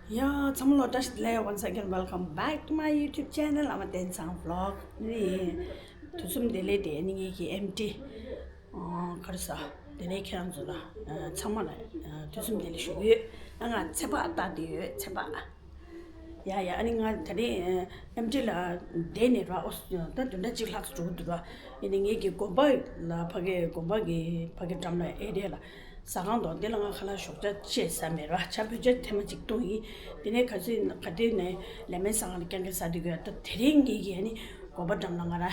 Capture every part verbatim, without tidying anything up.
ཡ། ཚང་མ་ལ་བཀྲ་ཤིས་བདེ་ལེགས། Once again, welcome back to my YouTube channel, Ama Tensang Vlog. ནི་དུས་གསུམ་བདེ་ལེགས་དེ་ནི་ངེད་ཀྱི་ཨེམ་ཊི། ཨ། ག་རེ་ཟ། དེ་ནས་ཁྱེད་རང་ཚོ་ལ། ཨ། ཚང་མ་ལ། ཨ། དུས་གསུམ་བདེ་ལེགས་ཞུ་གི་ཡོད། ཨ། ང་ཚེ་དཔག་ལྟ་དེ་ཡོད། ཚེ་དཔག་ཡ་ཡ། ཨ་ནི་ང་ད་རེས་ཨེམ་ཊི་ལ་བསྡད་ནས་ར། ཨོ། ད་བདུན་ཕྲག་གཅིག་ལྷག་ཙམ་འགྲོ་གི་འདུག་ར། ཡིན་ནའི་ངེད་ཀྱི་དགོན་པ་ལ་ཕ་གི་དགོན་པ་གི་ཕ་གི་འགྲམ་ལ་ཨེ་རི་ཡ་ལ་ཟ་ཁང་དང་དེ་ལ་ང་ཁ་ལག་ཞོགས་ཇ་བཅས་ཟ་མེད་ར། ཇ་ཕོ་ཇ་ཐེངས་མ་གཅིག་བཏུང་ཡིན། དེ་ནས་ག་ཚོད་ག་དུས་ནས་ལེ་མོན་ཟ་ཁང་ལ་རྐྱང་རྐྱང་ཟ་དུས་གི། ད་དེ་རིང་ངེད་ཀྱི་ཨ་ནི་དགོན་པ་འགྲམ་ལ་ང་ར་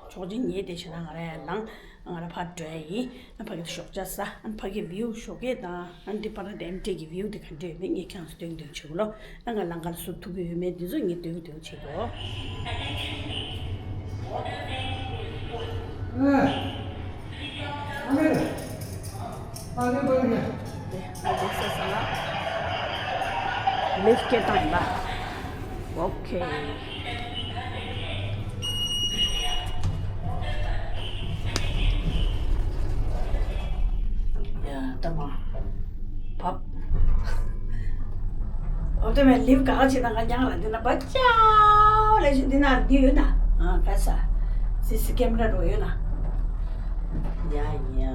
ཆོག་མཆན་ཉེས་དེ་བྱས་ན་ང་ར་ཡར་ལངས། ང་ར་ཕར་འགྲོ་ཡ་ཡིན། ཨ། ཕ་གི་ཞོགས་ཇ་ཟ། ཨ། ཕ་གི་བིའུ་ཞོགས་ཀས་དང་། ཨ། འདི་པར་དེ་ཨེམ་ཊི་གི་བིའུ་དེ་ག་འདྲ་ཡོད་མེད་ངས་ཁྱེད་རང་ཚོ་སྟོན་སྟོན་བྱེད་དགོས་ལོ། ཨ། ང་ལམ་ཁ་ལ་བཟོ་ཐུབ་ཀྱི་ཡོད་མེད་འདི་ཚོ་ངས་སྟོན་སྟོན་བྱེད་དགོས། ཨ། ཨ་མེ། ཨ་མེ། ཨ་མེ། ཨ་མེ། ལིཕ་སྐད་བཏང་ཡིན་པ། ཨོ་ཁེ། ཡ། ད་མ་བབ། ཨོ་ཏེ་མེ་ལིཕ་ག་ག་ཅིག་ན་ང་ཉང་ལ་འདི་ན་བ་ཅའོ་ལེ་ཞིག་འདི་ན་འདི་ཡོད་ན། ཨ། ག་ས་སི་སི་ཀེམ་ར་རོ་ཡོད་ན། ཡ་ཡ།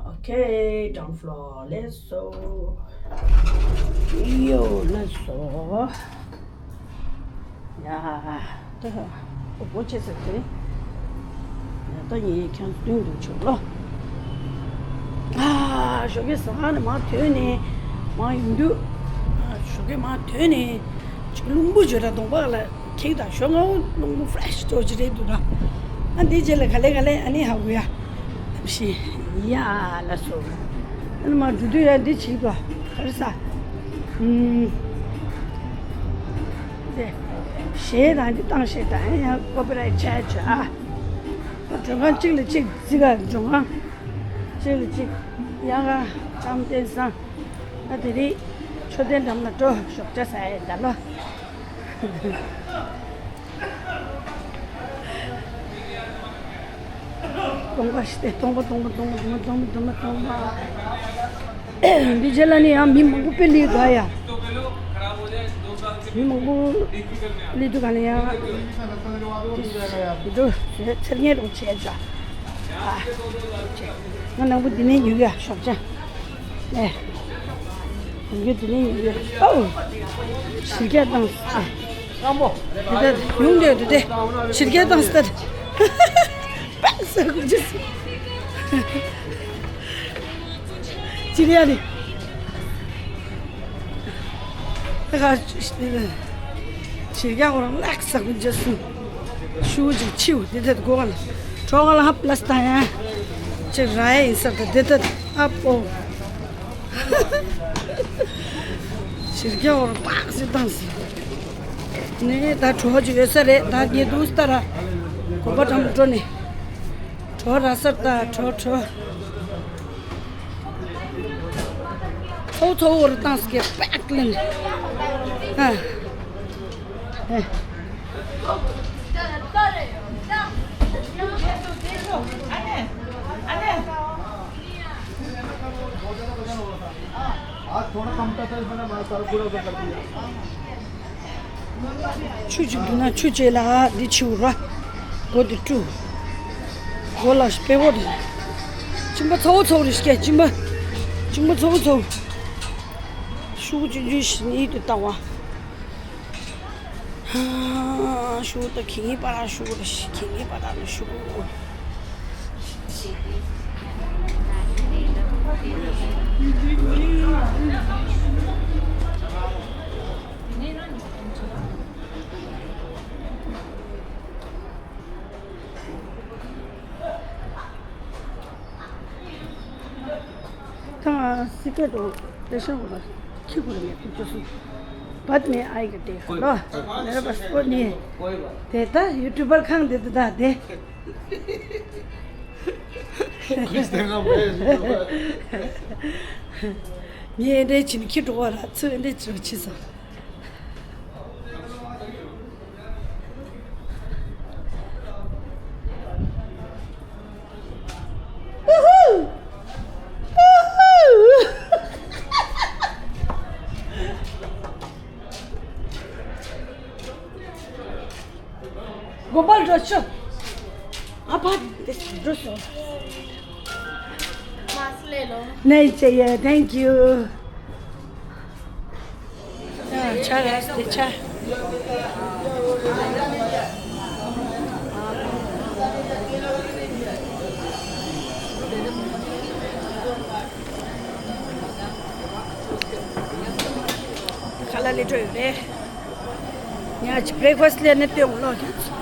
ཨོ་ཁེ། གྲོང་ཧྥ་ལོར་ལེ་སོ། ཡོ་ལེ་སོ། ཡ། ད་སྒོ་ཕྱེ་ཟེར་ཏེ། ཡ། ད་ངས་ཁྱེད་སྟོན་དུ་ཆོག་ལོ། ཨ། ཞོགས་ཀས་ཟ་ཁང་ནས་མར་ཐོན་ནས་མར་ཡོང་དུས། ཨ། ཞོགས་ཀས་མར་ཐོན་ནས་ཅིག་རླུང་བུ་བརྗོད་ར་གདོང་པ་ལ་ཁེག་དང་། ཞོགས་སྔ་པོ་རླུང་བུ་ཕྲེཤ་ཅོ་ཅི་རེད་འདུག་ན། ཨ། འདི་རྗེས་ལ་ག་ལེ་ག་ལེ་ཨ་ནི་ཧ་གོ་ཡ། ཞི་ཡ་ལ་སོ། ཨ་ནི་མར་འགྲོ་དུས་ཡ་འདི་བྱིས་པ་ག་རེ་ཟ། ཨུམ། དེ་གཞས་དང་འདི་བཏང་བཞག་དང་། ཡང་ཀོ་པི་རའེ་ཊི་ཆགས་ཆོག་ཨ། མགྲོན་ཁང་གཅིག་ལ་གཅིག་བརྩི་ག་མགྲོན་ཁང་གཅིག་ལ་གཅིག་ཡ་ག་ཀྲམ་བསྟན་སང་། ཨ། དེ་རིང་མཆོད་རྟེན་འགྲམ་ལ་འགྲོ། ཞོགས་ཇ་ཟ་ཡ་ད་ལོ། སྟོང་པ་ཞིག་སྟེ། སྟོང་པ་སྟོང་པ་སྟོང་པ་སྟོང་པ། འདི་རྗེས་ལ་ནི་ཡང་མི་མང་པོ་དཔེ་སླེབས་འདུག་ཡ། མི་མང་པོ་སླེབས་འདུག་ག་ནི་ཡང་། འདི་འདུག་ཚེར་ངན་རོགས་བྱས་ཤག་ཨ། ང་ནང་པོ་འདི་ནས་ཉོ་གི་ཡ། ཞོགས་ཇ། ཨེ། ཡོད་དེ་ནས་ཡོད། ཨོ། ཞིར་རྒྱག་བཏང་། ཨ། སྐམ་པོ། དེ་ལྟར་ཡོང་འདོད་དེ་དེ། ཞིར་རྒྱག་བཏང་སྟེ། པག་ཟ་དགོས་ཅི། ཅི་རེད་ཨ་ནི། ད་ག་ཞིར་རྒྱག་ཁོ་རང་ལག་ཟ་དགོས་ཅི་སུ། ཤུ་ཅིག་ཆིའུ་དེ་ལྟར་གོ་ག་ལ། གྲོགས་ག་ལ་ཧབ་ལ་སྟ་ཡ། ཅིག་ར་ཡ་ཡིན་ས་ད་དེ་ལྟར་ཨ་པོ། ཞིར་རྒྱག་བར་པག་ཟིག་བཏང་ཟིག་ནས་ད་གྲོགས་ཅིག་ཡོད་ས་རེད། ད་ངས་འདུག་སྟ་ར། གོམ་པ་འགྲམ་འགྲོ་ནས། གྲོགས་ར་སར་ད་གྲོགས་གྲོགས། ཚོ་ཚོ་བོར་བཏང་ཟིག་པག་ལེན། ཨ། ཨེ། आज थोड़ा कम था, सर, मैंने हमारा सारा पूरा उधर कर दिया। ཆུ་ཅིག་འདུག་ན་ཆུ་ཅིག་ལ་འདི་ཆིའུ་ར། སྒོ་འདི་བཀྲུ། སྒོ་ལ་དཔེ་བོ་དེ། གཅིན་པ་ཚ་བོ་ཚ་བོ་རེ་སྐྱེ། གཅིན་པ། གཅིན་པ་ཚ་བོ་ཚ་བོ། ཤུ་གུ་ཅིག་འཇུས་ཤིག་ནི་དུ་བཏང་བ། ཧ། ཤུ་གུ་ད་ཁྱི་ངན་པ་ར་ཤུ་གུ་རེ་ཤི། ཁྱི་ངན་པ་ར་ནི་ཤུ་གུ། ད་སི་ཀ་དང་ལེ་ཤ་བ་ཁྱི་གུ་རེ་མེད་ཁུ་ཅོ་སུ། बाद में आएगा देखो। मेरे पास वो नहीं है। देता यूट्यूबर खान दे देता दे। ངས་འདྲེ་ཆིན་ཁྱི་འགྲོ་བ་ར་ཚུ་འདྲེ་ཆུ་ཆི་ས། དགོན་པར་འགྲོ་ཆོག་ཨ་ཕ་དེ་འགྲོ་སོང་། མ་སླེབས་ལོ། ནས་ཅེ་ཡ། Thank you. ཆ་རེད་དེ་ཆ། ཁ་ལག་ལས་འགྲོ་ཡོད་རེད། ཉག་ཅིག་བྷི་རེག་ཕ་སི་ལས་ནས་སྟོན་ལོག་ཀྱང་།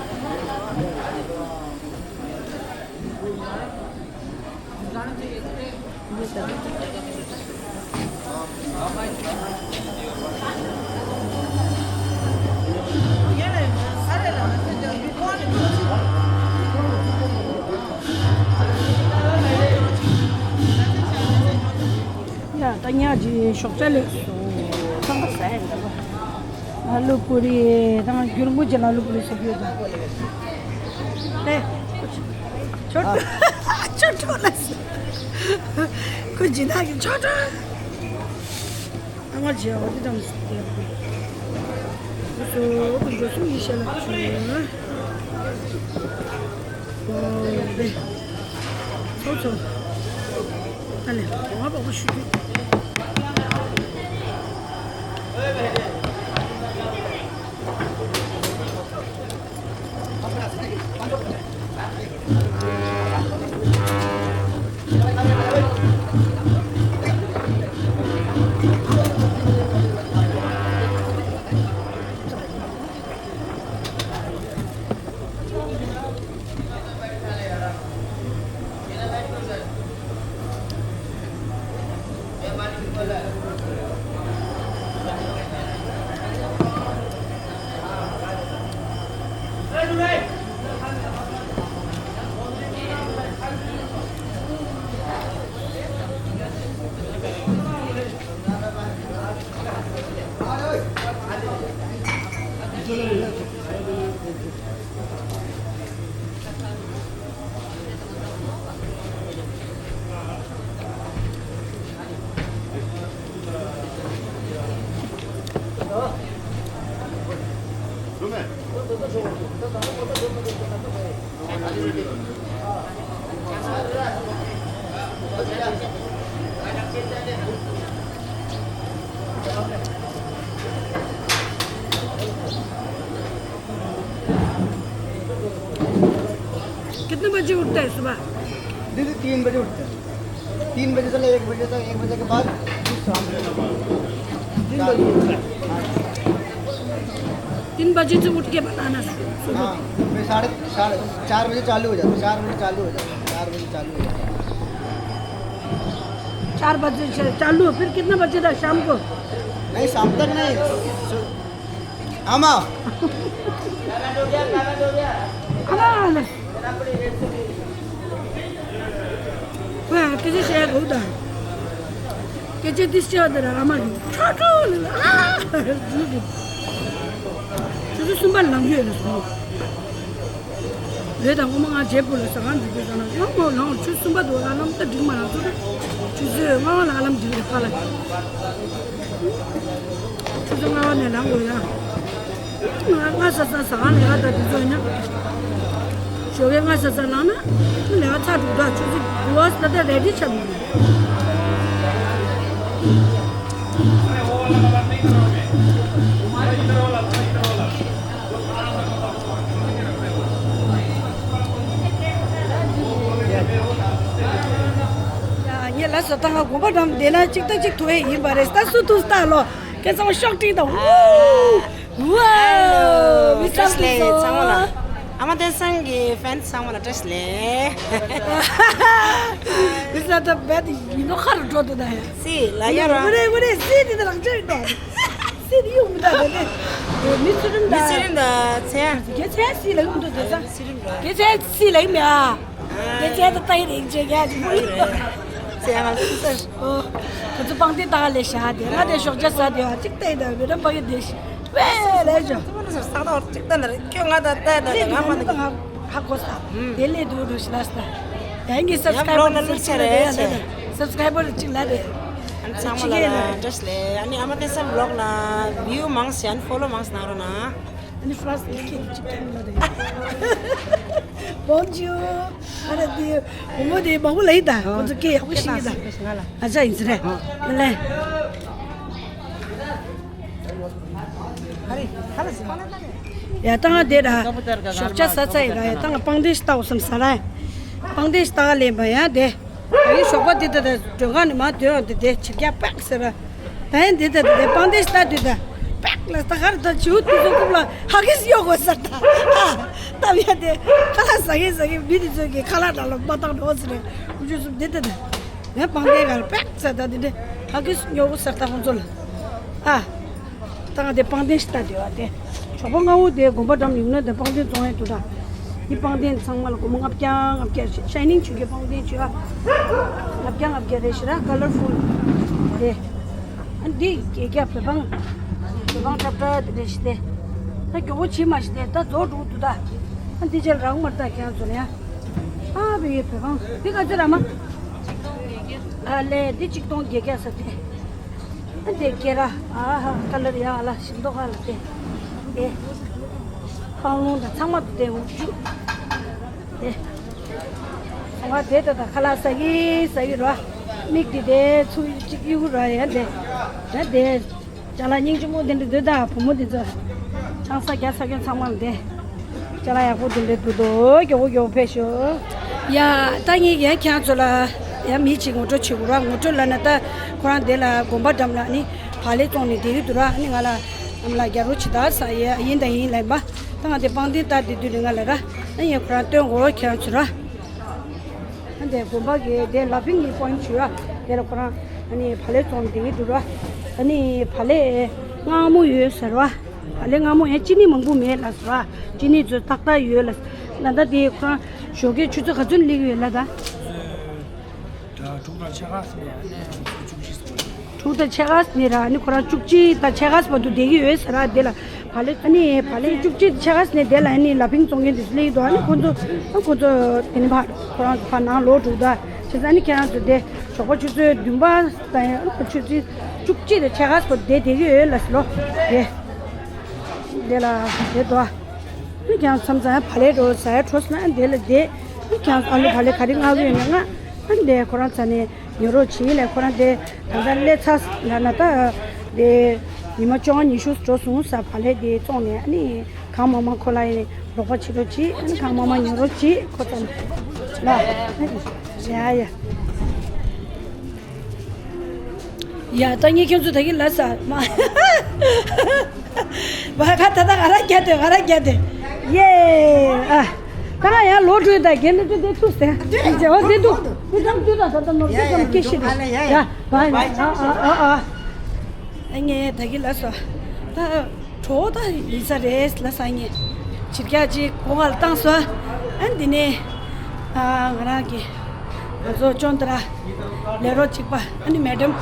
ཡ་ད་ཉག་ཅིག་ཞོགས་ཇ་ལས་སོང་། ཚང་མ་ཟ་ཡ་འདྲ་པོ། ཨ་ལུ་པུ་རི་དང་རྒྱུར་མོ་ཅན་ཨ་ལུ་པུ་རི་ཟེར་གྱི་ཡོད་ད། ཏེ། ཆོ་ཆོ་ཁྲོ་ལ་སི། ཁོ་ཇི་ན་གི་ཆོ་ཁྲོ། ཨ་མ་ཇི་འོ་དེ་དང་སི་ཏེ། ཁོ་སོ་ཁོ་འགྲོ་སོང་ཡིན་ཤ་ལ་ཆུ། ཨོ་དེ། ཚོ་ཚོ། ཨ་ལེ་གོང་བ་པོ་ཞུ་རྒྱུ། कितने बजे उठता है सुबह? दीदी, तीन बजे उठते हैं। तीन बजे से ले एक बजे तक, एक बजे के बाद फिर शाम को। तीन बजे उठता है। हाँ। तीन बजे से उठ के बनाना सुबह। हाँ, फिर साढ़े, साढ़े चार बजे चालू हो जाता है, चार बजे चालू हो जाता है, चार बजे चालू हो जाता है। चार बजे से चालू, फिर कितना बजे तक शाम को? नहीं, शाम तक नहीं। आमा। आमा। ཁོས་སྐད་ཆ་བཤད་དགོས་དང་། སྐད་ཆ་ཏིས་བཤད་དེ་ར་ཨ་མ་གི་ཁྲ་ཁྲོ་ལ་ཨ་ཆུ་ཚོད་གསུམ་པ་ལངས་ཡོད་ལ་སོང་། ལས་དང་ངོ་མ་ང་རྗེས་པོ་ལ་ཟ་ཁང་འགྲོ་དུས་ཙམ་ན་ལངས་མོ་ལངས་ཆུ་གསུམ་པ་འདུག་ཨ་ལམ་ད་འགྲིག་མ་ལངས་ཚོད་ཆུ་ཚོད་ལྔ་པ་ལ་ཨ་ལམ་འགྲིག་རེད་ཕ་ལ། ཆུ་ཚོད་ལྔ་པ་ནས་ལངས་དགོས་ཡ། ང་ང་ས་ས་ཟ་ཁང་ལས་ཀ་ད་དུས་ཚོད་ཡིན་ན། ཞོགས་ཀས་ང་ས་ས་ལངས་ན། ང་ལས་ཀ་ཚར་འདུག་ད་ཆུ་ཚོད་དགུ་པ་ད་ལྟ་རེ་ཌི་ཆགས་མི་འདུག་ཡ་ངས་ལབ་སོང་ད་ང་དགོན་པ་འགྲམ་བསྡད་ན་གཅིག་ལྟ་གཅིག་ཐུག་ཡས་ཡིན་པ་རེད་ད་སུ་ཐུག་ལྟ་ལོ། ཁྱེད་ཚང་མ་ཤོག་དྲིལ་དང་ཝུའུ། ཝའོ། བཀྲ་ཤིས་བདེ་ལེགས་ཚང་མ་ལ། ཨ་མ་བསྟན་སྲུང་གི་ཕེན་ཚང་མ་ལ་བཀྲ་ཤིས་བདེ་ལེགས། This is the best. ཡིན་ནོ་ཁ་རུ་འགྲོ་འདུག་ད་ཡ། སི་ལ་ཡ་ར། ཝེ་རེ་ཝེ་རེ་སི་དེ་ད་རང་ཅག་ཡིན་ནོ། སི་དེ་ཡོང་མི་ད་དེ་ནས། མི་ཚུལ་ཁྲིམས་ད། མི་ཚུལ་ཁྲིམས་ད་ཚེ་ཡ། རྒྱལ་ཚེ་སི་ལ་ཡོང་འདུག་དེ་ད། མི་ཚུལ་ཁྲིམས་ད། རྒྱལ་ཚེ་སི་ལ་ཡོང་མི་ཨ། དེ་ཚེ་ད་ལྟ་ཡི་རིང་ཆེ་ག་ཅིག་མ་ཡིན་རེད། ཚེ་ང་སུ་ཟེར། ཨོ། ཁོ་ཚོ་པང་གདན་ལྟག་ལ་བཞག་དེ་ང་དེ་ཞོགས་ཇ་ཟ་དེ་བ་གཅིག་ལྟ་ཡི་ད་བེ་ར་པ་གི་དེ་ཤི་བེ་ལས་ཇོ། ཚོ་ན་ཟེར་ས་ད་བར་གཅིག་ལྟ་ན་རེ་ཁྱོད་ང་ད་ལྟ་ཡི་ད་ང་མ་ནི་ང་ཧ་གོ་ས། དེ་ལས་དུ་རུ་ཤི་ལ་ས། ཡང་གི་སབ་སི་ཀ་རའེ་བར་དེ་ཚོ་ཆེ་རེ་ཡ་ལས་ད་སབ་སི་ཀ་རའེ་བར་གཅིག་ལ་རེ། ཨ་ནི་ཚང་མ་ལ་ལ་བཀྲ་ཤིས་བདེ་ལེགས། ཨ་ནི་ཨ་མ་བསྟན་སྲུང་བི་ལོག་ལ་བིའུ་མང་སི་ཡ་ཨ་ནི་ཕོ་ལོ་མང་སི་གནང་རོགས་གནང་། ཨ་ནི་ཧྥ་རན་སི་ནས་ཁྱེད་ཀྱི་ཅིག་ཀྱང་ལ་རེད། Bonjour. ཨ་ར་དེ་བུ་མོ་དེ་མང་པོ་ལ་ཡིན་ད། ཁོ་ཚོ་སྐད་ཡག་པོ་ཤེས་ཀྱི་ད། ཨ་ཅག་ཡིན་ཟེར་རེད། ཨ་ལེ། ཡ་ད་ང་དེ་ར་ཞོགས་ཇ་ཟ་ཚར་ཡིན་ར། ཡ་ད་ང་པང་གདན་ཞིག་བཏགས་འོ་བསམ་ས་ར། པང་གདན་ཞིག་བཏགས་ལེན་པ་ཡ་དེ། ད་ཡིན་ཞོགས་པ་དེ་ད་ད་མགྲོན་ཁང་ནས་མར་ཐོན་འོང་དེ་དེ་ཕྱིར་རྒྱག་པག་ཟེར་ར། ད་ཡིན་དེ་ད་དེ་པང་གདན་ཞིག་བཏགས་དུས་ད་པག་ལ་ད་ག་རེ་ད་བྱིའུ་དེ་ཚོ་རྐུབ་ལ་ཧ་གིས་གཡོག་དགོས་ཟེར་ད། ཨ་ད་ཡ་དེ་ཁ་ལག་ཟ་གིན་ཟ་གིན་མི་དེ་ཚོ་གི་ཁ་ལག་ནང་ལ་མ་བཏང་རོགས་ཟེར་རེད། ཀུ་ཅོ་གསུམ་དེ་ད་ད། ངས་པང་གདན་ག་རེ་པག་ཟེར་ད་དེ་འདྲ་ཧ་གིས་གཡོག་དགོས་ཟེར་ད་ཁོང་ཚོ་ལ། ཨ། ད་ང་དེ་པང་གདན་ཞིག་བཏགས་དེ་བ་དེ། ཞོགས་པ་སྔ་བོ་དེ་དགོན་པ་འགྲམ་ཡོང་ན་དེ་པང་གདན་བཙོང་ཡས་འདུག་ད། འདི་པང་གདན་ཚང་མ་ལ་སྒོར་མོ་ལྔ་བརྒྱ་ལྔ་བརྒྱ་ཤའི་ནིང་བྱུག་གི་པང་གདན་བྱུག་ཨ། ལྔ་བརྒྱ་ལྔ་བརྒྱ་རེད་ཤི་ར་ཀ་ལར་ཕུལ། དེ། ཨ་འདི་བརྒྱད་བརྒྱ་བོད་པང་། བོད་པང་འདྲ་འདྲ་དེ་རེད་ཤི་དེ། ད་མགྱོགས་པོ་བྱེད་མ་ཤི་དེ་ད་རྫོགས་འགྲོ་འདུག་ད། ཨ་འདི་ཆ་རག་མ་རེད་ད་ཁྱེད་རང་ཚོ་ལ་ཡ། ཨ་བེ་བོད་པང་འདི་ག་ཚོད་ར་མ། ཨ་ལེ་འདི་གཅིག་སྟོང་བརྒྱད་བརྒྱ་ས་དེ། ཨ་དེ་སྐེ་ར་ཨ་ཧ་ཀ་ལར་ཡ་ཨ་ལ་ཞིམ་མདོག་ཨ་ལ་དེ། དེ། ཁང་རླུང་དང་ཚང་མ་དེ་འུ་ཅུ། དེ། ང་དེ་ད་ད་ཁ་ལག་ཟ་གི་ཟ་གི་ར། མིག་དེ་དེ་ཚུར་གཅིག་གཡུག་ར་ཡ་དེ། ཡ་དེ། ཅ་ལག་སྙིང་རྗེ་མོ་དེ་འདྲ་འདུག་ད་བུ་མོ་དེ་ཚོ། ཆང་ས་རྒྱག་ས་ཁྱོད་ཚང་མ་ལ་དེ། ཅ་ལག་ཡག་པོ་དེ་འདྲ་འདུག་དོ། མགྱོགས་པོ་མགྱོགས་པོ་ཕེབས་ཤོག་ཡ། ད་ངས་ཡ་ཁྱེད་ཚོ་ལ་ཡ་མི་གཅིག་ངོ་སྤྲོད་བྱེད་དགོས་ར། ངོ་སྤྲོད་ལབ་ན་ད་ཁོ་རང་དེ་ལ་དགོན་པ་འགྲམ་ལ་ནི་བག་ལེབ་བཙོང་ནས་བསྡད་ཀྱི་འདུག་ར། ནི་ང་ལ་ཨམ་ལགས་རྒྱ་རོ་ཇི་ལྟར་ཟེར་ཡ་ཡིན་དང་ཡིན་ལབ་པ། ད་ང་དེ་པང་གདན་བཏགས་བསྡད་དུས་ནི་ང་ལ་ར། ཨ་ཡ་ཁོ་རང་སྟོན་དགོས་ཁྱེད་ཚོ་ར། ཨ་འདི་དགོན་པ་གི་དེ་ལ་ཕིང་གི་པོ་ཡིན་ཞུ་ཡ། དེ་ལ་ཁོ་རང་ཨ་ནི་བག་ལེབ་བཙོང་བསྡད་ཀྱི་འདུག་ར། ཨ་ནི་བག་ལེབ་མངར་མོ་ཡོད་ཟེར་བ། བག་ལེབ་མངར་མོ་ཡང་ཅི་ནི་མང་པོ་མེད་ལ་ཟེར་བ། ཅི་ནི་ཚོད་ཏག་ཏག་ཡོད་ལ། ད་ལྟ་དེ་ཁོ་རང་ཞོགས་ཀའི་ཆུ་ཚོད་ག་ཚོད་སླེབས་ཡོད་ལ་ད། དྲུག་དང་ཕྱེད་ཀ་ཙམ་ཡ་ནས་བཅུ་བཞི་ཙམ། དྲུག་དང་ཕྱེད་ཀ་ནས་ར་ནི་ཁོ་རང་བཅུ་གཅིག་དང་ཕྱེད་ཀ་བར་དུ་བསྡད་ཀྱི་ཡོད་ཟེར་ར། དེ་ལ་བག་ལེབ་ཨ་ནི་བག་ལེབ་བཅུ་གཅིག་ཕྱེད་ཀ་ནས་དེ་ལ་ཨ་ནི་ལ་ཕིང་བཙོང་མཁན་དེ་ཚོ་སླེབས་ཡོད་འདུག་ཨ་ནི་ཁོ་ཚོ་ཨ་ཁོ་ཚོ་དེ་ནི་ཕ་ཁོ་རང་ཚོ་ཕ་ནང་ལོག་འགྲོ་འདུག་བྱས་ཙང་ཨ་ནི་ཁྱེད་རང་ཚོ་དེ་ཞོགས་པ་ཆུ་ཚོད་བདུན་པ་དང་ཨ་ནི་ཆུ་ཚོད་བཅུ་གཅིག་དང་ཕྱེད་ཀ་བར་དུ་བསྡད་བསྡད་ཀྱི་ཡོད་ལ་ཟེར་ལོ། དེ་དེ་ལ་དེ་འདུག་ཨ་ནི་ཁྱེད་རང་མཚམས་མཚམས་བག་ལེབ་འགྲོ་ཟ་ཡ་འགྲོ་ཟེར་ན་ཨ་ནི་དེ་ལ་བསྡད། ཨ་ནི་ཁྱེད་རང་ཚོ་ཨ་ལུ་བག་ལེབ་ག་རེ་མངགས་ཀྱི་ཡོད་ན་མངགས། ཨ་ནི་དེ་ཁོ་རང་ཚོ་ནི། ཉོ་རོགས་བྱེད་ཡིན་ལས་ཁོ་རང་དེ་ད་ལྟ་སླེབས་ཚར་ལ་ན་ད་དེ་ཉི་མ་བཅོ་ལྔ་ཉི་ཤུ་འགྲོ་སོང་ས་བག་ལེབ་དེ་བཙོང་ནས་ཨ་ནི་གང་མང་མང་ཁོ་ལ་ཡིན་རོགས་པ་བྱེད་རོགས་བྱེད། ཨ་ནི་གང་མང་མང་ཉོ་རོགས་བྱེད་ཁོ་ཚོ་ལ། ཡ་ཡ། ཡ་ད་ངས་ཁྱོད་ཚོ་ད་གིན་ལ་ས་མ། བ་ཁ་ད་ད་ང་ར་རྒྱ་དེ་ང་ར་རྒྱ་དེ། ཡེ། ཨ། ད་ང་ཡང་ལོ་དྲུག་ད་རྒན་ལོ་དྲུག་དེ་ཐུག་ཟེར། དེ་ཨོ་དེ་འདུག་དེ་ཙམ་དུས་ད་ད་ད་ནོར་དེ་ཙམ་སྐྱེ་ཤི་རེད། ཡ་བ་ཡ་ཨ་ཨ་ཨ། ཨ་ངས་ད་གི་ལ་སོ། ད་གྲོགས་ད་ཡིན་ས་རེད་ལ་ས་ངས། ཕྱིར་རྒྱག་ཅིག་གོ་བ་ལ་བཏང་སོ། ཨ་འདི་ནས་ཨ་ང་རང་གི་ང་ཚོ་ཅོན་ཏ་ར་ལས་རོགས་གཅིག་པ་ཨ་ནི་མེ་ཌམ་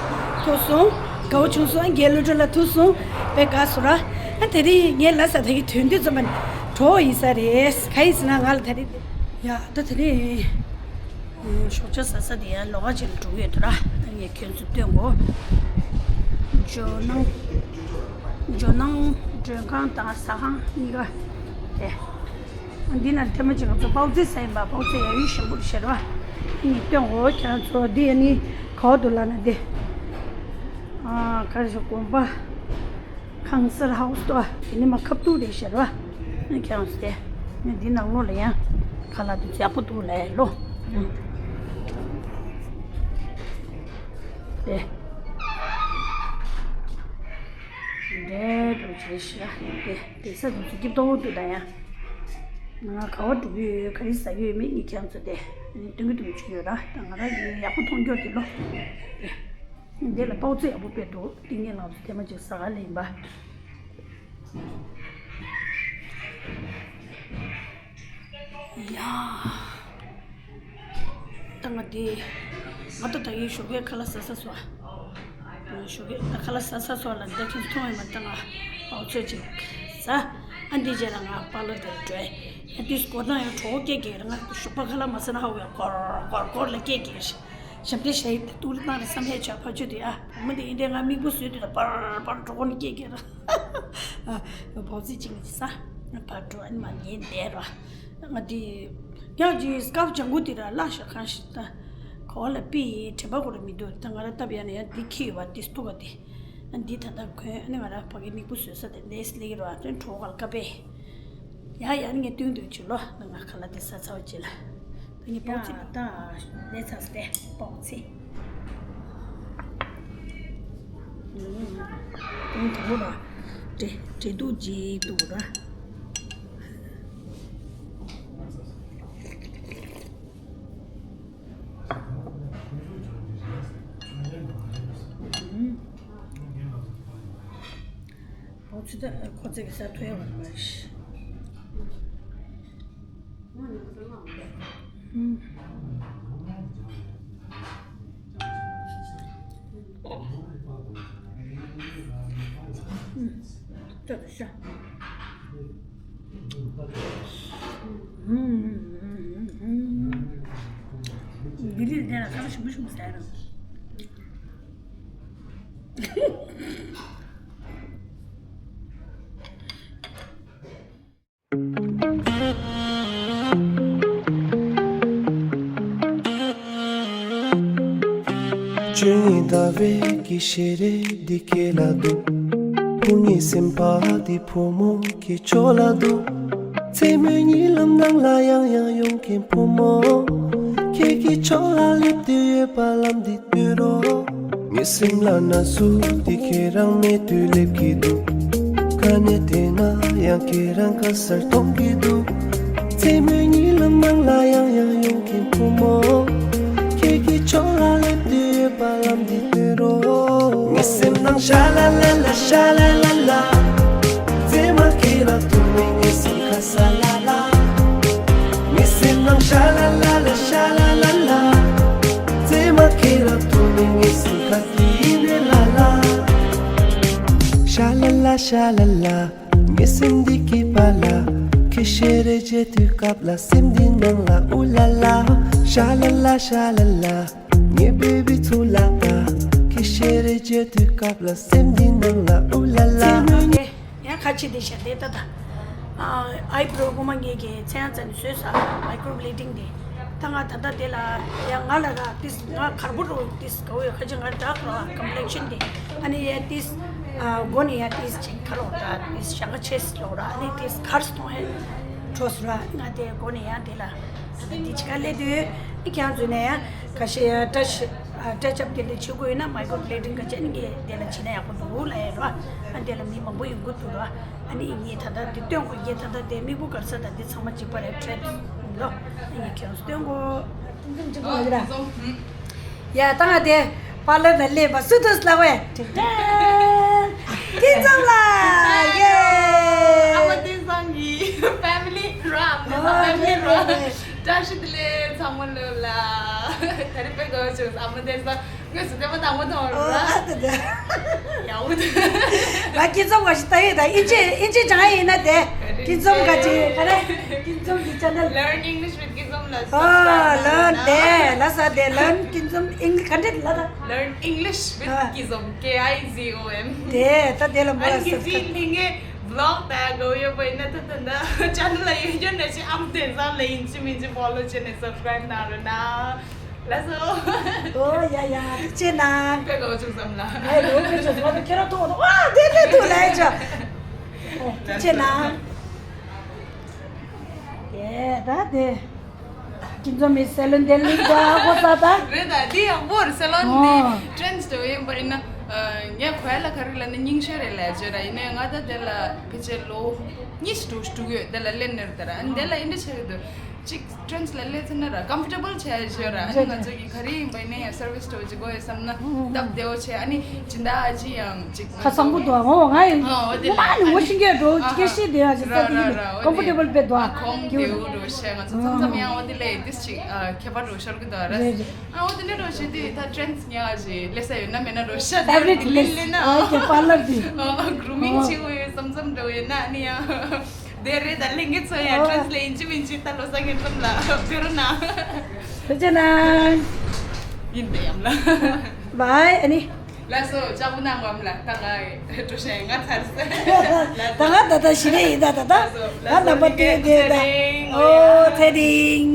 ཐུག་སོང་། དགའ་བོ་བྱུང་སོང་། ཨ་རྒན་ལོ་དྲུག་ལ་ཐུག་སོང་། དཔེ་དགའ་སོང་ར། ཨ་དེ་རིང་ངས་ལ་ས་ད་གི་དོན་དུས་ཙམ་པ་ནི་གྲོགས་ཡིན་ས་རེད། ག་ཡིན་ཟེར་ན་ང་ལ་ད་རེས་ཡ་ད་དེ་རིང་ཞོགས་ཇ་ཟ་ས་དེ་ཡང་ལོགས་ཀ་ཅིག་ལ་འགྲོ་གི་ཡོད་དོ་ར། ཨ་ངས་ཁྱོད་ཚོ་སྟོན་གོ། ཇོ་ནང་ཇོ་ནང་མགྲོན་ཁང་དང་ཟ་ཁང་གཉིས་ཀ་དེ། འདི་ན་ཐེངས་མ་གཅིག་ང་ཚོ་པའོ་ཙེ་ཟ་ཡིན་པ། པའོ་ཙེ་ཡ་ཡུས་ཞིམ་པོ་རེད་ཤར་བ། ཨ་ནི་སྟོན་གོ་ཁྱེད་རང་ཚོ། འདི་ཨ་ནི་ག་བ་འདུག་ལབ་ན་འདི། ཨ་ག་རེ་ཞུ་དགོན་པ་ཁང་གསར་ཧའུ་སི་ཏོ། དེ་ནི་མ་ཁབ་ཏུ་རེད་ཤར་བ། ཨ་ནི་ཁྱེད་རང་ཚོ་དེ་ནི་འདི་ནང་ལོགས་ལ་ཡང་ཁ་ལག་དེ་ཡག་པོ་འདུག་ལབ་ལོ། དེ། འདྲེ་འགྲོ་བྱེད་ཤག་དེ་དེ་ས་དུ་ཚུ་སྐྱིབས་ཏོག་འདུག་ད་ཡ། ང་ག་བ་འགྲོ་གི་ཡོད། ག་རེ་ཟ་གི་ཡོད་མེད་ངས་ཁྱེད་ཚོ་དེ་སྟོན་གི་འདུག་ཆུ་ཡོད་ར། ད་ང་ར་གི་ཡག་པོ་མཐོང་རྒྱུ་དེ་ལོ། དེ་འདི་ལ་པའོ་ཙེ་ཡག་པོ་དཔེ་འདུག་དེ་ངས་ལབ་སོ། དེ་མ་ཅིག་ཟ་ག་ལེན་པ། ཡ། ད་ང་དེ། ང་ད་ད་ཡིན་ཞོགས་ཀས་ཁ་ལག་ཟ་ས་སོ། ཞོགས་ཀས་ད་ཁ་ལག་ཟ་ས་སོ་ལ་ད་ཁྱོད་མཐོང་ཡོད་མ། ད་ང་པའོ་ཙེ་ཅིག་ཟ། ཨ་འདི་རྗེས་ལ་ང་པར་ལར་དེར་འགྲོ། ཡ་དུས་སྐོར་དང་ཡང་གྲོགས་སྐད་ཀྱིས་ང་ཞོགས་པ་ཁ་ལག་མ་ཟ་ན་ཧ་གོ་ཡ། སྐོར་སྐོར་སྐོར་ལ་སྐད་ཀྱིས། ཞབས་བརྟན་ཞེ་ཡིན་ཏུ་ལི་བཏང་རེ་བསམ་ཡས་བྱ་ཕ་ཆུ་དེ་ཨ། བུ་མོ་དེ་ཡིན་དེ་ང་མིག་པོ་བཟོས་དུས་ད་པར་པར་གྲོགས་ནི་སྐད་ཀྱིས་ར། བོག་ཙི་གཅིག་ལ་ཟ། ཕར་འགྲོ། ཨ་ནི་མ་ཉན་བསྡད་ར། ང་འདི་ཡག་ཅིག་སྐབས་ལྗང་གུ་འདི་ར་བརླག་ཤག་གང་ཞིག་ད། གོ་བ་ལ་པི་དྲན་པ་ཁོ་ར་མི་འདུག་ད་ང་ར་སྟབས་ཡག་ན་ཡང་འདི་ཁྱེར་ཡོད་པ། འདི་སྟུག་ག་འདི། ཨ་འདི་ད་ལྟ་གོན། ཨ་ནི་ང་ར་ཕ་གི་སྨུག་པོ་བཟོས་ས་དེ་འདྲས་སླེབས་ཀྱི་ར། དོན་གྲོགས་ག་ལ་ཀ་པེ། ཡ་ཡ། ཨ་ནི་ངས་སྟོན་དུས་ཆུ་ལོ། ང་ཁ་ལག་དེ་ཟ་ཚར་བ་ཅིག་ལ། ད་ངས་པོག་ཙི། ཡ་ད་ལས་ཚར་སྟེ་པོག་ཙི། ཨུམ། དང་པོ་ལ་འབྲས་འབྲས་དུག་ཅིག་འདུག་ར། ཨུམ། པོག་ཙི་ད་ཁོ་ཚེ་གི་ས་ཐོ་ཡ་བར་བར་ཤི། ལྡི་ལི་ལ་བསྡད་ན་ཁ་ལག་ཞིམ་པོ་ཞིམ་པོ་ཟ་ཡ་རེད། བཅུ་གཉིས་ཟླ་བའི་གི་ཤེས་རིག་འདི་སྐེ་ལ་འདུག་བུ་ངའི་སེམས་པ་འདི་བུ་མོ་གི་ཕྱོགས་ལ་འདུག་མཚན་མོའི་གཉིད་ལམ་ནང་ལ་ཡང་ཡང་ཡོང་མཁན་བུ་མོ། ཁྱེད་ཀྱི་ཕྱོགས་ལ་སླེབས་དུས་ཡོད་པ་ལམ་འདི་སྟོན་རོགས། ངའི་སེམས་ལ་ན་ཟུག་འདི་ཁྱེད་རང་མེད་དུས་སླེབས་ཀྱི་འདུག་ག་ནས་བལྟས་ན་ཡང་ཁྱེད་རང་ག་སར་མཐོང་གི་འདུག་མཚན་མོའི་གཉིད་ལམ་ནང་ལ་ཡང་ཡང་ཡོང་མཁན་བུ་མོ། ཁྱེད་ཀྱི་ཕྱོགས་ལ་སླེབས་དུས་ཡོད་པ་ལམ་འདི་སྟོན་རོགས། ངའི་སེམས་ནང་ཤ་ལ་ལ་ལ་ཤ་ལ་ལ་ལ། མཚན་མ་ཁྱེད་ལ་ཐུག་ནས་ངའི་སེམས་ཁ་ས་ལ་ལ། ངའི་སེམས་ནང་ཤ་ལ་ལ་ལ་ཤ་ལ་ལ་ལ། མཚན་མ་ཁྱེད་ལ་ཐུག་ནས་ངའི་སེམས་ཁ་དེ་ཡིན་ནས་ལ་ལ། ཤ་ལ་ལ་ཤ་ལ་ལ། ངའི་སེམས་འདི་སྐྱིད་པ་ལ། ཁྱེད་ཤེས་རེ་བྱེད་དུས་སྐབས་ལ་སེམས་འདི་ནང་ལ་ཨུ་ལ་ལ། ཤ་ལ་ལ་ཤ་ལ་ལ། ངའི་བེ་བི་ཚུ་ལ་ད། ཁྱེད་ཤེས་རེ་བྱེད་དུས་སྐབས་ལ་སེམས་འདི་ནང་ལ་ཨུ་ལ་ལ། ཡང་ཁ་ཆེ་དེ་ཤ་དེ་ད་ད། ཨའི་བྷྲོ་གོ་མ་ངེད་ཀྱི་མཚན་ཡང་ཙམ་བཟོས་ས་མའི་ཀྲོ་བི་ལེ་ཌིང་དེ། ད་ང་ད་ལྟ་དེ་ལ་ཡང་ང་ལ་ར་ཏིས་ང་གར་པོ་རོ་ཏིས་ག་བོ་ཡོད་ཁ་ཆེ་ང་འདྲ་ག་ར་ཀམ་པི་ལེག་ཤན་དེ། ཨ་ནི་ཡ་ཏིས་མགོ་ནས་ཡ་ཏིས་ཅིག་ག་རོ་ར་ཏིས་ཞང་ཁ་ཆེ་སི་ལོག་ར། ཨ་ནི་ཏིས་གར་སི་གཏོང་ཧེ་འཕྲོ་སི་ར། ང་དེ་མགོ་ནས་ཡ་དེ་ལ་ད་ལྟ་དེ་ཅི་ག་ལས་དུས་ཨི་ཁྱང་ཚུ་ནས་ཡ་ཁ་ཤས་ཡ་ཏྲ་ཤི་ཨ་ཏྲ་ཆབ་དེ་འདྲ་བྱེད་དགོས་ཡོད་ན་མའི་ཀྲོ་བི་ལེ་ཌིང་ག་ཅན་གྱི་དེ་ལ་བྱེད་ན་ཡག་པོ་འདུག་ལ་ཡ་ར། ཨ་དེ་ལ་མི་མང་པོ་ཡོང་གི་འདུག་ར། ཨ་ནི་ངས་ད་ལྟ་འདི་སྟོན་དགོས། ངས་ད་ལྟ་དེ་མིག་དཔེ་ག་རེ་ཟ་ད་འདི་ཚང་མ་གཅིག་པ་རེད་ཊྲེན་ལོ། ཨ་ནི་ཁྱོད་སྟོན་དགོས། ཡ་ད་ང་དེ་པར་ལར་ལ་སླེབས་པ་སུ་དུ་སླ་བས། ཀུན་འཛོམས་ལགས། ཡེ། ཨ་མ་བསྟན་བཟང་གི་ཕེ་མི་ལི་ར། ཨ་མ་བསྟན་བཟང་ཕེ་མི་ལི་ར། བཀྲ་ཤིས་བདེ་ལེགས་ཚང་མ་ལོ་ལ། ད་རེས་དཔེ་དགའ་བོ་བྱུང་། ཨ་མ་བསྟན་བཟང་། ངོས་སུ་ལྟད་མོ་དང་པོ་མཐོང་ར། ཨོ་ཨ་ད་ད། ཡའོ་ད། ང་སྐྱིད་འཛོམས་ང་ཞིག་ལྟ་ཡོད་ད། ཨིན་ཇི་ཨིན་ཇི་སྦྱང་ཡ་ཡིན་ན་དེ། སྐྱིད་འཛོམས་ག་ཅི་ག་རེ། སྐྱིད་འཛོམས་ཀྱི་ཆེ་ནལ། Learn English with Kizom ལ་ཨོ་subscribe ལར་ན་དེ་ལ་ས་དེ་ལར་སྐྱིད་འཛོམས་ཨིང་ག་འདྲེ་ལ་ད། Learn English with ཨ། Kizom K I Z O M དེ་ད་དེ་ལ་མོ་ལ་ཨན་གི་སབ་ཇི་སི་ཀ་རའིབ། ལིང་གི་vlog ད་གོ་ཡོད་པ་ཡིན་ན་ད་ད་ད་ཆེ་ནལ་ལ་ཡོད་རྒྱུ་ན་ཅི་ཨམ་དེ་ཟང་ལ་ཡིན་ཅི་མིན་ཅི་follow བྱས་ནས་subscribe གནང་རོགས་གནང་། ལགས་སོ། ཨོ་ཡ་ཡ་ཐུགས་རྗེ་གནང་། དཔེ་དགའ་བོ་བྱུང་བསམ་ལ། ཨེ་རོ་དཔེ་བྱུང་སོང་། ཁྱེད་རང་ཐུག་འོ་དེ་དེ་ཐུག་ལ་ཨེ་ཆོ། ཐུགས་རྗེ་གནང་། ཡེ་ད་དེ། ཁྱིམ་ཚང་མའི་སེ་ལོན་དེ་ལིང་ད་ཧོ་ས་ད། རེད་ད་དེ་ཡག་པོ་རེད། སེ་ལོན་འདི་ཨོ་ཊྲེན་སི་དུ་ཡིན་པ་ཡིན་ན། ངས་གོ་ཡ་ལ་ག་རེ་ལབ་ན་རྙིང་ཤོས་རེད་ལབ་བརྗོད་ར། ཡིན་ནའི་ང་ད་དེ་ལ་ཕལ་ཆེར་ལོ་གཉིས་ཤིག་འགྲོ་འགྲོ་གི་ཡོད། དེ་ལ་སླེབས་ནས་རེད་ད་ར། ཨ་ནི་དེ་ལ་ཨིན་འདྲ་ཆགས་ཀྱི་འདུག་ཅིག་ཊྲེན་སི་ལ་སླེབས་ཚར་ན་ར་ཀམ་ཕོར་ཊེ་བལ་བྱས་ཡོད་ར། ཨ་ནི་ང་ཚོ་གི་ག་རེ་ཡིན་པ་ཡིན་ནའི་ཡང་སར་བི་སི་འདྲ་བོ་ཅིག་དགོས་ཡོད་བསམ་ན་སྟབས་བདེ་བོ་བྱས། ཨ་ནི་སྦྱིན་བདག་ཨ་ཅེ་ཡང་ཅིག་ཁ་སང་པོ་འདུག་ཨ་ངོ་ང་ཡིན། ཨ་འོ་དེ་ལ་ཨ་ནི་ངོ་ཤེས་མཁན་འགྲོ་སྐད་ཤེས་བདེ་ཡ་ཅིག་ས་དེ་ཡིན་ཀམ་ཕོར་ཊེ་བལ་དཔེ་འདུག་ཨ་ཁོང་བདེ་བོ་འགྲོ་བྱས། ང་ཚོ་མཚམས་མཚམས་ཡང་འོ་དེ་ལ་ཏིས་ཅིག་ཁྱད་པར་འགྲོ་ཤོར་གི་འདུག་ཨ་ར། རེད་རེད། ཨ་འོ་དེ་འདྲ་འགྲོ་བྱས་དུས་ད་ཊྲེན་སི་ཉག་ཨ་ཅེ་སླེབས་ས་ཡོད་ན་མེད་ན་འགྲོ་ཤ་དེ་ཕེ་བ་རིཊ་ལི་ལི་ལི་ལི་ན་ཨ་ཀེ་པར་ལར་དེ་གུ་རུ་མིང་ཨོ་བྱེད་དགོས་ཡོད་བསམ་བསམ་འགྲོ་ཡོད་ན་ཨ་ནི་ཡང་། དེ་རེད་ད། ལྷན་རྒྱས་ཚོ་ཡང་ཨོ་ཊྲེན་སི་ལ་ཡིན་གཅིག་མིན་གཅིག་ད་ལོ་གསར་ཉིན་ཙམ་ལ་ཕེབས་རོགས་གནང་། ཐུགས་རྗེ་གནང་། ཡིན་ད་ཡམ་ལ། བའི་ཨ་ནི། ལགས་སོ། ལྕགས་པོ་གནང་བམ་ལ་ད་ང་འགྲོ་ཞིང་ང་ཚར་ཟེར། ད་ང་ད་ལྟ་ཞི་རེ་ཡིན་ད་ད་ད། ང་ལགས་སོ། ལགས་སོ། ནམ་པ་ལྷན་རྒྱས་དེ་ད། ཚེ་རིང་། ཨོ་ཚེ་རིང་།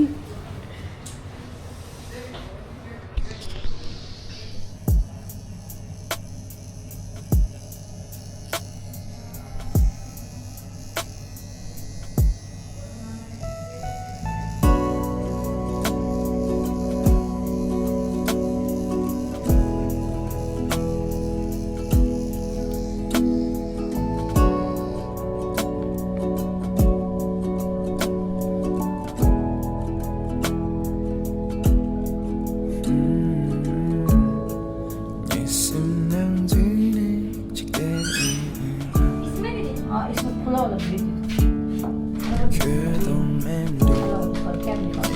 इसमें दीदी, हाँ, इसमें खुला वाला ब्रेड दे दो। खुला वाला, और क्या निकालो?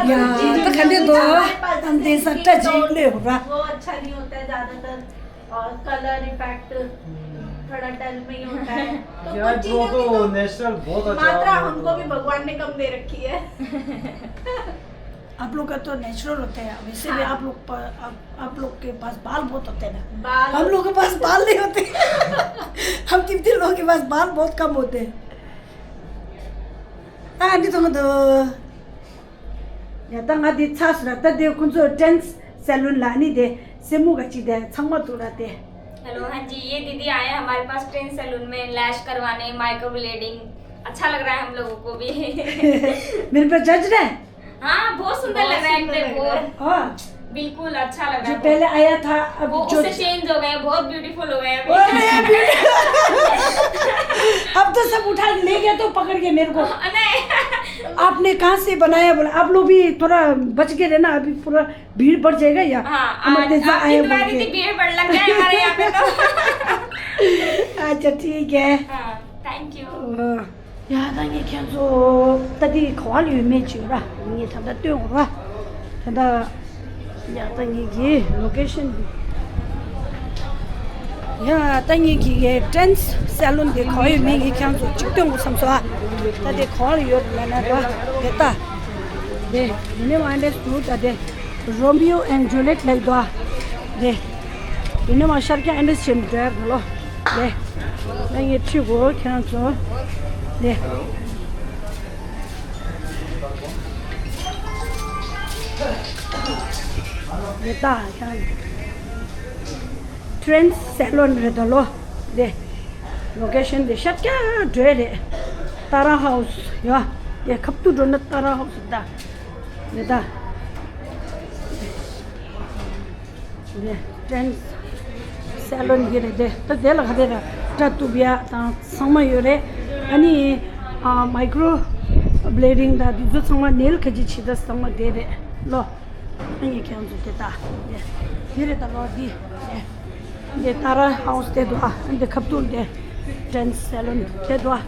ཡ། ད་ག་འདྲ་འདུག་ཨ་འདི་ས་བཀྲ་ཅིག་ལོས་ར། वो अच्छा नहीं होता है ज्यादातर। और कलर इफेक्ट थोड़ा डल में ही होता है। तो यार, कुछ वो चीजों की तो तो नेचुरल बहुत अच्छा मात्रा है। हमको भी भगवान ने कम दे रखी है। आप लोग का तो नेचुरल होता है, वैसे भी हाँ। आप लोग पर, आप, आप लोग के पास बाल बहुत होते हैं ना। बाल हम लोग के पास बाल नहीं होते। हम तिब्बती लोगों के पास बाल बहुत कम होते हैं। हाँ, नहीं तो, तो ཡ་ད་ང་འདི་ཚར་སོང་ད། ད་དེ་ཁོང་ཚོ་ཏྲེན་སེ་ལུན་ལ་ནི་དེ་སེན་མོ་ག་ཅིག་དེ་ཚང་མ་འདུག་ར་དེ། हेलो, हाँ जी, ये दीदी आए हैं हमारे पास ट्रेंड्स सैलून में लैश करवाने, माइक्रो ब्लेडिंग। अच्छा लग रहा है हम लोगों को भी। मेरे पे जज रहे हैं। हाँ, बहुत सुंदर लग रहा है अंकल को। हाँ। बिल्कुल अच्छा लग रहा है। जो पहले आया था, अब वो जो उससे चेंज हो गए, बहुत ब्यूटीफुल हो गए अभी। अरे, beautiful। अब तो सब उठा के ले गया तो पकड़ के मेरे को। नहीं। आपने कहाँ से बनाया बोला, आप लोग भी थोड़ा बच के रहना, अभी पूरा भीड़ बढ़ जाएगा यहाँ। हाँ, हम लोग आज जैसा आप आए दिन बोल बाद के। इतनी भीड़ बढ़ लग गई हमारे यहाँ पे तो। अच्छा, ठीक है। हाँ, thank you. ཡ་ད་ངས་ཁྱེད་ཚོ་ད་དེ་ག་བ་ལ་ཡོད་མེད་ཅིག་ར་ངས་ད་ལྟ་སྟོན་འོང་ར། ད་ལྟ་ཡ་ད་ངས་ཀྱི་ལོ་ཀེ་ཤན་འདི། ཡ་ད་ངས་ཀྱི་ཏྲེན་སེ་ལུན་དེ་ག་བ་ཡོད་མེད་ངས་ཁྱེད་ཚོ་གཅིག་སྟོན་དགོས་བསམ་སོང་ཨ། ད་དེ་ག་བ་ལ་ཡོད་ལབ་ན་ར་དེ་ལྟ། དེ་ཡིན་ནའི་མ་འདྲེས་འདུག་ད་དེ། Romeo and Juliet ལབ་འདུག་ཨ། དེ། དེ་ནས་མ་ཤར་ཀྱང་ཨེ་འདྲ་ཞིག་འདྲ་ལོ། དེ། ད་ངས་ཁྲིད་གོ་ཁྱེད་རང་ཚོ། དེ། དེ་ལྟ་ཁྱེད་རང་། ཏྲེན་སེ་ལུན་རེད་ད་ལོ། དེ། ལོ་ཀེ་ཤན་དེ་ཤར་ཀྱང་འདྲ་རེད། ཏཱ་ར་ཧའུ་སི་ཡོད། དེ་ཁབ་ཏུ་འགྲོ་ན་ཏཱ་ར་ཧའུ་སི་ད། དེ་ལྟ། འདི་ཏྲེན་སེ་ལུན་གྱི་རེད་དེ། ད་དེ་ལ་ག་དེ་ར་སྐྲ་གཏུབ་ཡ་དང་ཚང་མ་ཡོད་རེད། ཨ་ནི་ཨ་མའི་ཀྲོ་བྷི་ལེ་ཌིང་དང་དེ་ཚོ་ཚང་མ་ནེལ་ག་ཅི་བྱེད་ད་ཚང་མ་དེ་རེད་ལོ། ཨ་ནི་ཁྱེད་ཚོ་དེ་ལྟ་དེ་དེ་རེད་ད་ལོ། འདི་དེ་འདི་ཏཱ་ར་ཧའུ་སི་དེ་འདུག་ཨ་འདི་ཁབ་ཏུ་འདི་ཏྲེན་སེ་ལུན་དེ་འདུག་ཨ།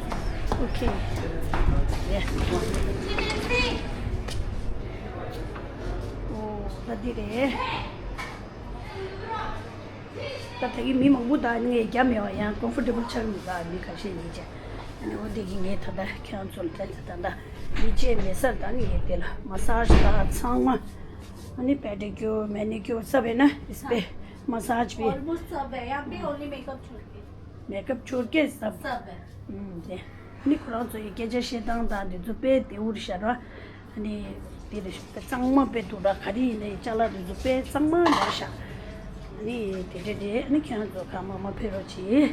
ཨོ་ཁེ། དེ་ཨོ་ད་འདི་རེད། ད་ད་གི་མི་མང་པོ་ད་ངས་རྒྱབ་མེད་པ་ཡང་ཀོམ་ཕོར་ཊེ་བལ་ཆགས་མི་འདུག་མི་ཁ་ཤས་ཡིན་ཅེ། ཨ་ནི་འོ་དེ་གི་ངས་ད་ལྟ་ཁྱེད་རང་ཚོ་ལ་ད་ད་ད་ཡིད་ཆེས་མེད་སར་ད་ངས་དེ་ལ་མ་སཱ་ཇི་ད་ཚང་མ་ཨ་ནི་པེ་ཌི་ཀིའུར་མེ་ནི་ཀིའུར་ས་བས་ན་ཨིས་པེ་མ་སཱ་ཇི་པེ། ऑलमोस्ट सब है, यहाँ पे ओनली मेकअप छोड़ के। मेकअप छोड़ के सब। सब है। ཨུམ་དེ། ཨ་ནི་ཁོ་རང་ཚོ་ཡི་སྐད་ཆ་བཤད་སྟངས་དང་དེ་ཚོ་དཔེ་བདེ་པོ་རེད་ཤག་ར། ཨ་ནི་དེ་རེད་ཤག་དཔེ་གཙང་མ་དཔེ་འདུག་ར། ག་རེ་ཡིན་ནའི་ཅ་ལག་དེ་ཚོ་དཔེ་གཙང་མ་རེད་ཤག་ཨ་ནི་དེ་འདྲ་རེད། ཨ་ནི་ཁྱེད་རང་ཚོ་གང་མང་མང་ཕེབས་རོགས་གྱིས།